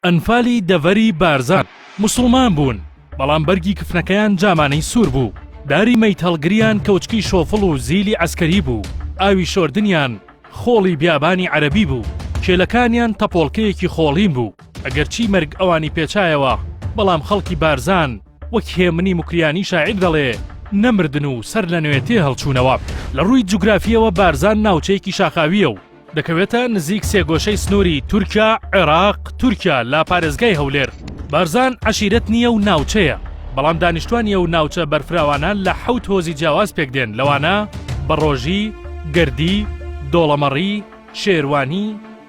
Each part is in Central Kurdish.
ئەنفالی دەڤەری بارزان موسڵمان بوون، بەڵام بەرگی کفنەکەیان جامانەی سوور بوو، داری مەیتهەڵگریان کەوچکی شۆفڵ و زیلی عەسکەری بوو، ئاوی شۆردنیان خۆڵی بیابانی عەرەبی بوو، کێلەکانیان تەپۆڵکەیەکی خۆڵین بوو، ئەگەرچی مەرگ ئەوانی پێچایەوە، بەڵام خەڵکی بارزان وەک هێمنی موکریانی شاعیر دەڵێ، نەمردن و سەر لە نوێ تێهەڵچوونەوە. لە ڕووی جوگرافییەوە بارزان ناوچەیەکی شاخاوییە و دەکەوێتە نزیک سێگۆشەی سنووری تورکیا، عێراق، تورکیا لە پارێزگای هەولێر. بارزان عەشیرەت نییە و ناوچەیە، بەڵام دانیشتوانی ئەو ناوچە بەرفراوانە لە حەوت هۆزی جیاواز پێکدێن لەوانە، بەڕۆژی، گەردی، دۆڵەمەڕی، شێروانی،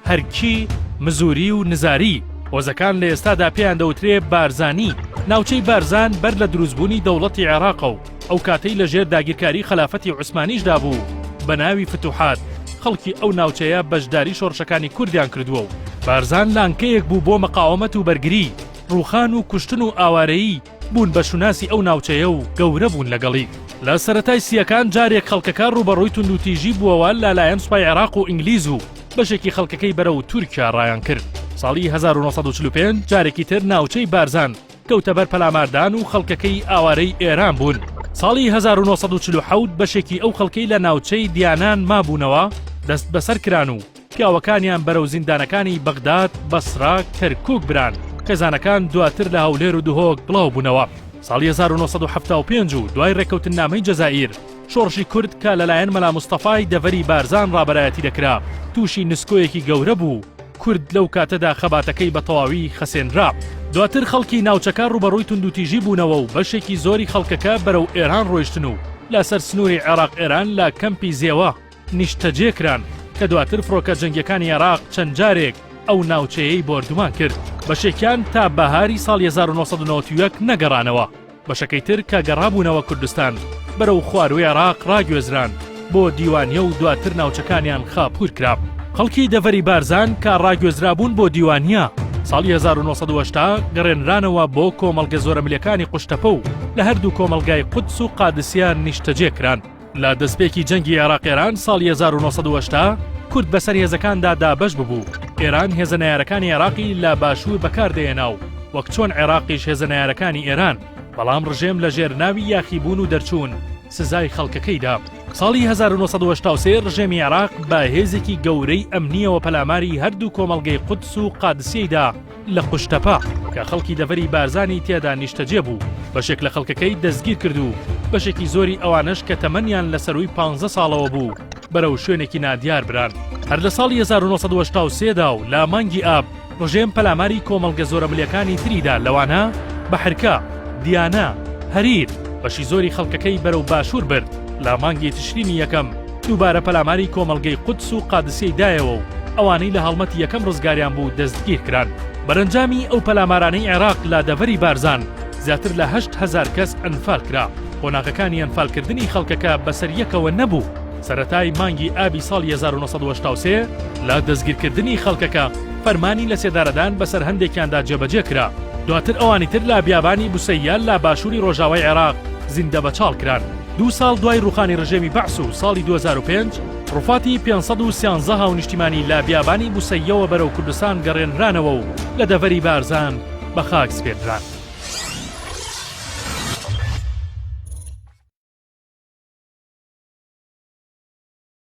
هەرکی، مزوری و نزاری. هۆزەکان لە ئێستادا پێیان دەوترێ بارزانی. ناوچەی بارزان بەر لە دروستبوونی دەوڵەتی عێراقە و ئەو کاتەی لە ژێر داگیرکاری خەلافەتی عوسمانیشدا بوو بە ناوی فتوحات خەڵکی ئەو ناوچەیە بەشداری شۆڕشەکانی کوردیان کردووە و بارزان لانکەیەک بوو بۆ مەقاومەت و بەرگری، ڕووخان و کوشتن و ئاوارەیی بوون بە شوناسی ئەو ناوچەیە و گەورە بوون لەگەڵی. لە سەرەتای سییەکان جارێک خەڵکەکە ڕووبەڕووی توندوتیژی بووەوە لە لایەن سوپای عێراق و ئینگلیز و بەشێکی خەڵکەکەی بەرەو تورکیا ڕایان کرد. ساڵی 1945 جارێکی تر ناوچەی بارزان کەوتە بەر پەلاماردان و خەڵکەکەی ئاوارەی ئێران بوون. ساڵی 1947 بەشێکی ئەو خەڵکەی لە ناوچەی دیانان مابوونەوە دەستبەسەر کران و پیاوەکانیان بەرەو زیندانەکانی بەغداد، بەسرە، کەرکووک بران، خێزانەکان دواتر لە هەولێر و دهۆک بڵاو بوونەوە. ساڵی 1975 و دوای ڕێککەوتننامەی جەزائیر، شۆڕشی کورد کە لەلایەن مەلا مستەفای دەڤەری بارزان ڕابەرایەتی دەکرا، تووشی نسکۆیەکی گەورە بوو، کورد لەو کاتەدا خەباتەکەی بە تەواوی خەسێنرا. دواتر خەڵکی ناوچەکە ڕووبەڕووی توندوتیژی بوونەوە و بەشێکی زۆری خەڵکەکە بەرەو ئێران ڕۆیشتن و لەسەر سنووری عێراق-ئێران لە کەمپی زێوە نیشتەجێ کران کە دواتر فڕۆکە جەنگیەکانی عێراق چەند جارێک ئەو ناوچەیەی بۆردومان کرد. بەشێکیان تا بەهاری ساڵی 1991 نەگەڕانەوە. بەشەکەی تر کە گەڕابوونەوە کوردستان بەرەو خوارووی عێراق ڕاگوێزران بۆ دیوانیە و دواتر ناوچەکانیان خاپوور کرا. خەڵکی دەڤەری بارزان کە ڕاگوێزرابوون بۆ دیوانیە ساڵی 1980 گەڕێنرانەوە بۆ کۆمەڵگە زۆرەملێکانی قوشتەپە و لە هەردوو کۆمەڵگای قودس و قادسیە نیشتەجێ کران. لە دەستپێکی جەنگی عێراق-ئێران ساڵی 1980 کورد بەسەر هێزەکاندا دابەش ببوو، ئێران هێزە نەیارەکانی عێراقی لە باشوور بەکاردەهێنا و وەک چۆن عێراقیش هێزە نەیارەکانی ئێران، بەڵام ڕژێم لە ژێر ناوی یاخیبوون و دەرچوون سزای خەڵکەکەی دا. ساڵی 1983 ڕژێمی عێراق بە هێزێکی گەورەی ئەمنییەوە پەلاماری هەردوو کۆمەڵگەی قودس و قادسیەی دا، لە قوشتەپە کە خەڵکی دەڤەری بارزانی تێدا نیشتەجێ بوو، بەشێک لە خەڵکەکەی دەستگیر کرد و بەشێکی زۆری ئەوانەش کە تەمەنیان لە سەرووی پانزە ساڵەوە بوو بەرەو شوێنێکی نادیار بران. هەر لە ساڵی 1983 دا و لە مانگی ئاب ڕژێم پەلاماری کۆمەڵگە زۆرەملێکانی تری دا لەوانە، بەحرکە، دیانە، هەریر، بەشی زۆری خەڵکەکەی بەرەو باشوور برد، لە مانگی تشرینی یەکەم دووبارە پەلاماری کۆمەڵگەی قودس و قادسیەی دایەوە و ئەوانەی لە هەڵمەتی یەکەم ڕزگاریان بوو دەستگیرکران. بەرەنجامی ئەو پەلامارانەی عێراق لە دەڤەری بارزان زیاتر لە 8000 کەس ئەنفال کرا. قۆناغەکانی ئەنفالکردنی خەڵکەکە بەسەر یەکەوە نەبوو. سەرەتای مانگی ئابی ساڵی 1983 لە دەستگیرکردنی خەڵکەکە فەرمانی لەسێدارەدان بەسەر هەندێکیاندا جێبەجێ کرا. دواتر ئەوانی تر لە بیابانی بوسەیە لە باشووری ڕۆژاوای عێراق زیندەبەچاڵ کران. دوو ساڵ دوای ڕووخانی ڕژێمی بەعس و ساڵی 2005، ڕوفاتی 513 هاونیشتیمانی لە بیابانی بوسەییەوە بەرەو کوردستان گەڕێنرانەوە و لە دەڤەری بارزان بە خاک سپێردران.